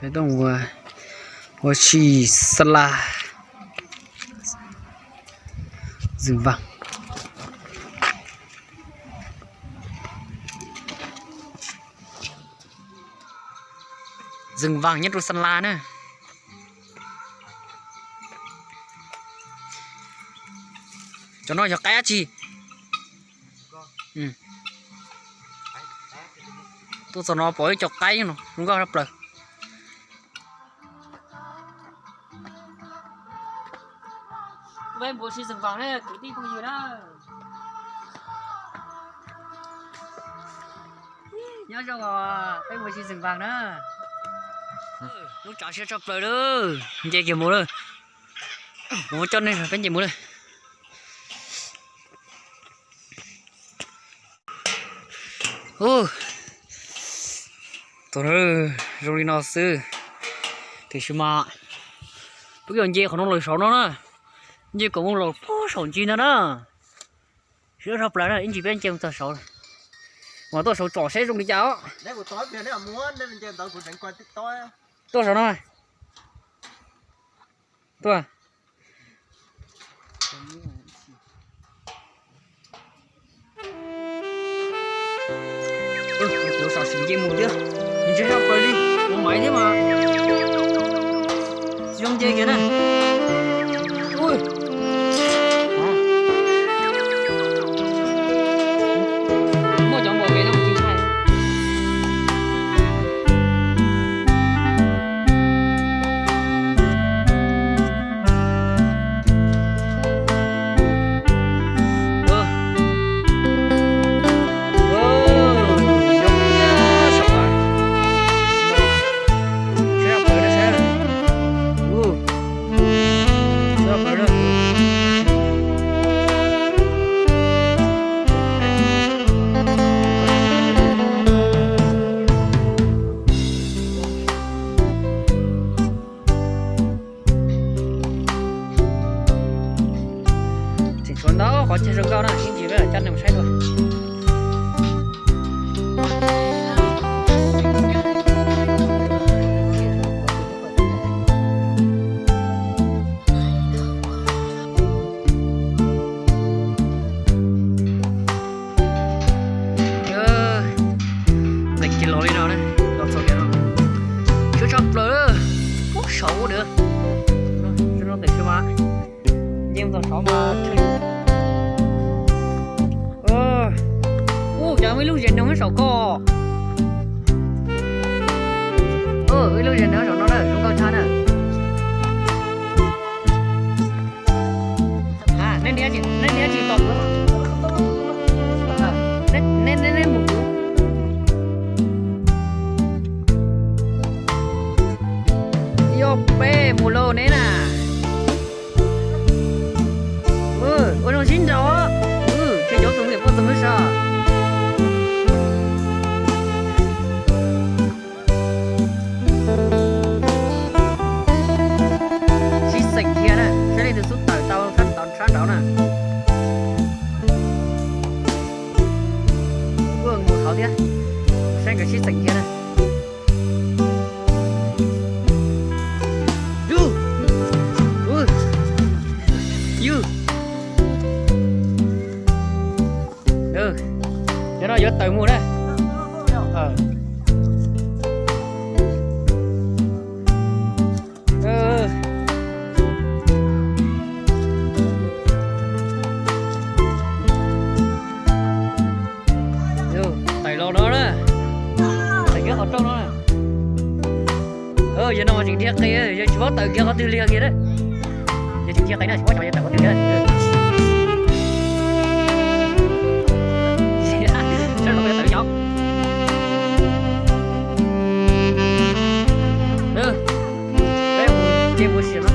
Ua si xa la, Zws Vaag. Zws Vaag nyob rau Xa La na. Cov no yog qaib dab tsi? Tuaj txog no pom ib co qaib no zoo nkauj tshaj plaws. Peb npuas si Zws Vaag na kwv tij phooj ywg na. Nyob zoo, peb npuas si Zws Vaag na. Lub tshav siab tshaj plaws lawm, nce kiag mus lawm. Kuv coj nej peb nce mus lawm. Tus zoo li no xwb, tiam sis mas peb yuav nce qhov no los saud no na, nce kom mus los puag saum ntsis ntag na. Siab tshaj plaws na, ib ntsis peb nce mus txog saud, mas tuaj saud tsom seb zoo li cas os. Tuaj saud no. Tuaj. Kuv xav sim nce mus thiab, ntshe tshaj plaws li, mus maiv thiab mas. Tsis zoo nce kiag na. Muaj cov npam pem no tsis ntshai. Tseem tshuav ntau qhov chaw zoo nkauj na, ib ntsis peb mam coj nej mus saib dua. Nqis kiag los li no, los txog kiag no, siab tshaj plaws, puag saud ua dawm. Nce mus txog saud mas, nce mus txog saud mas, ua cas muaj ib lub zes noog nyob saum ko. Ib lub zes noog saum no na, zoo nkauj tshaj na. Nej, nej, nej, nej mus kuv, yog peb mus lauj neb na. Ua zoo sib nraus, ces cov tus niam poj tus ntxhais. Sib xeem kiag na, saib leej twg xub tawm tau sab nraud na. Kuj mus qhov thiab, saib nkawd sib xeem kiag na. Yus, yus, cov no yuav tawm mus na. Tawm los no na, tawm kiag qhov rooj no na. Yog no mas tseem dhia qis, yog tsis paub tawm kiag qhov twg li kiag na. Yog tseem dhia qis na, tsis paub xyov yuav tawm qhov twg na. Sawv daws tawm xyov. Peb mus nce mus sim no.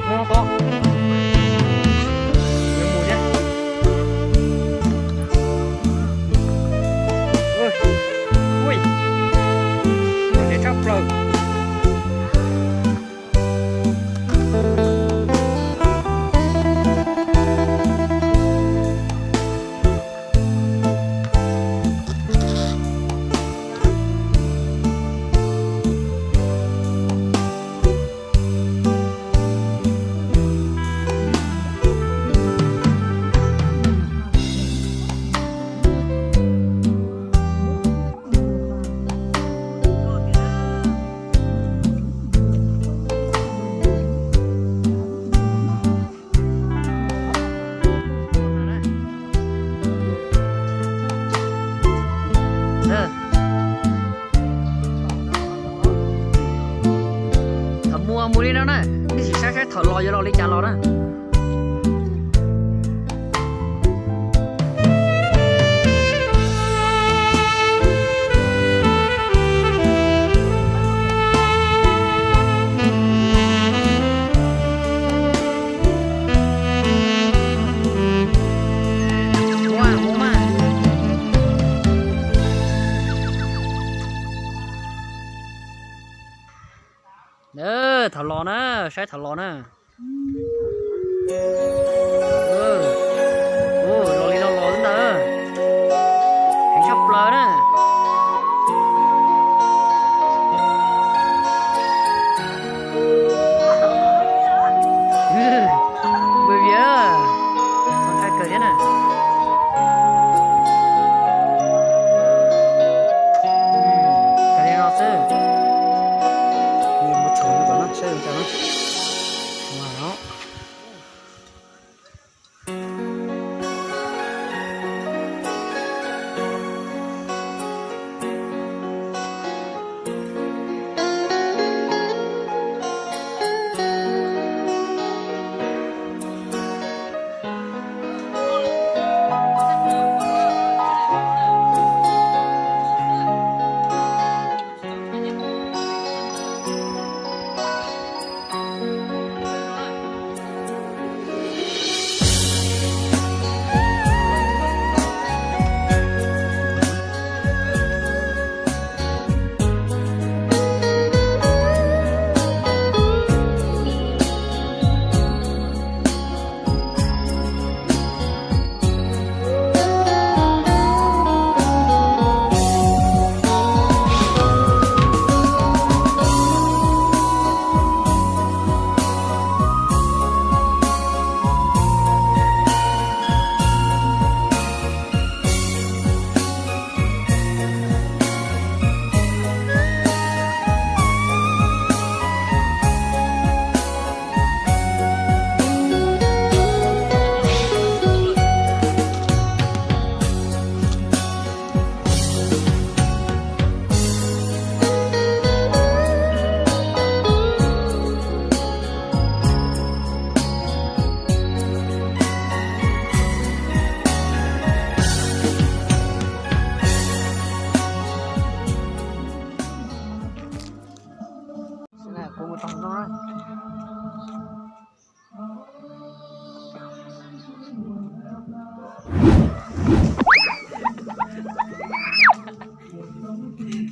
Mus tod. Yuav mus thiab. Ui, ui, Mus mus li no na, nej sim saib saib thaum los yuav los li cas los na. Thaum los na, saib thaum los na. Los li no los ntawd, heev tshaj plaws na. Mus vias, ntshai kawg thiab na. Kawg li no xwb. Mus thaum no kom no saib zoo cas na.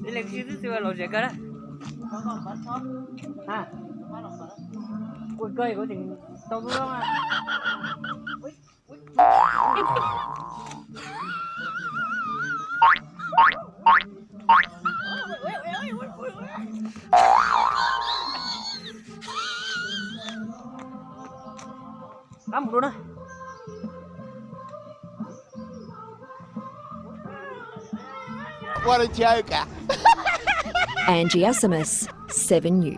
Ib leeg sib xwb xwb los zem kawg na. Kuv kawg kuv tseem tau lub. Qab mus dua na. Ua li chaw kav. Angie S M S, seven U.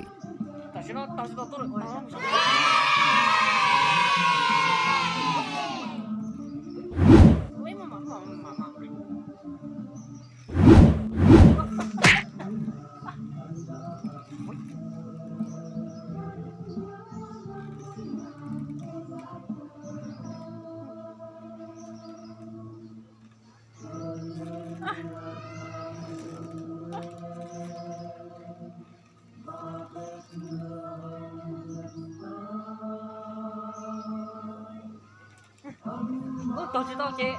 Ub, tog tsis tau ces.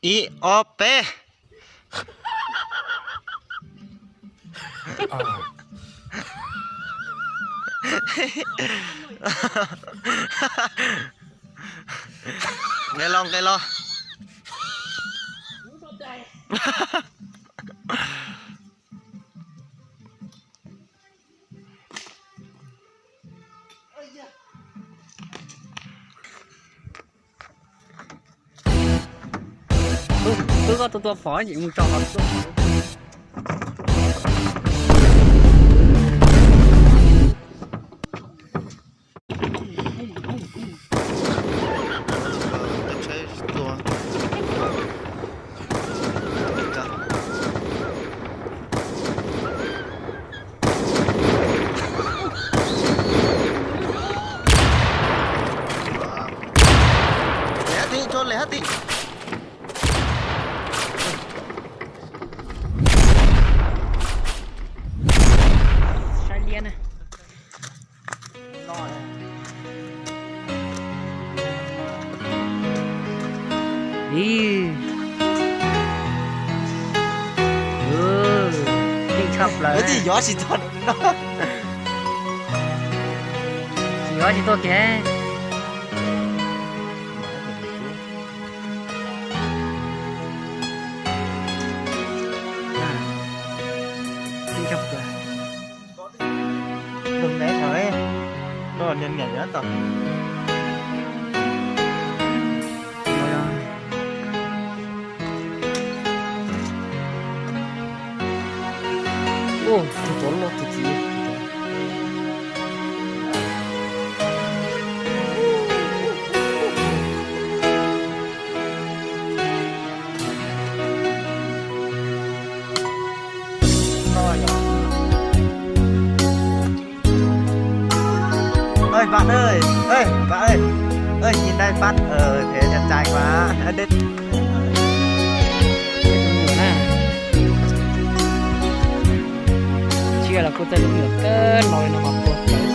Ib, ob, peb. Nqe los, nqe los. Twb koj tua tua phom ces mus tso qhov tuaj. Lem hab tim, tso lem hab tim. Saib liab na. Ib, yeej tshaj plaws. Tsis yov tsis tau no. Tsis yov tsis tuaj kiag. Yeej tshaj plaws. Lug ntev thaum no niag niam nyob tod. Ua, tus tuav loj tus txiv. Ơi bạn ơi, ơi bạn ơi, ơi nhìn đây bắt, ờ, thế đẹp trai quá. Ơ, đết. Tsiaj los kuj txawj lub nyuam kawg los li no mas puas tawv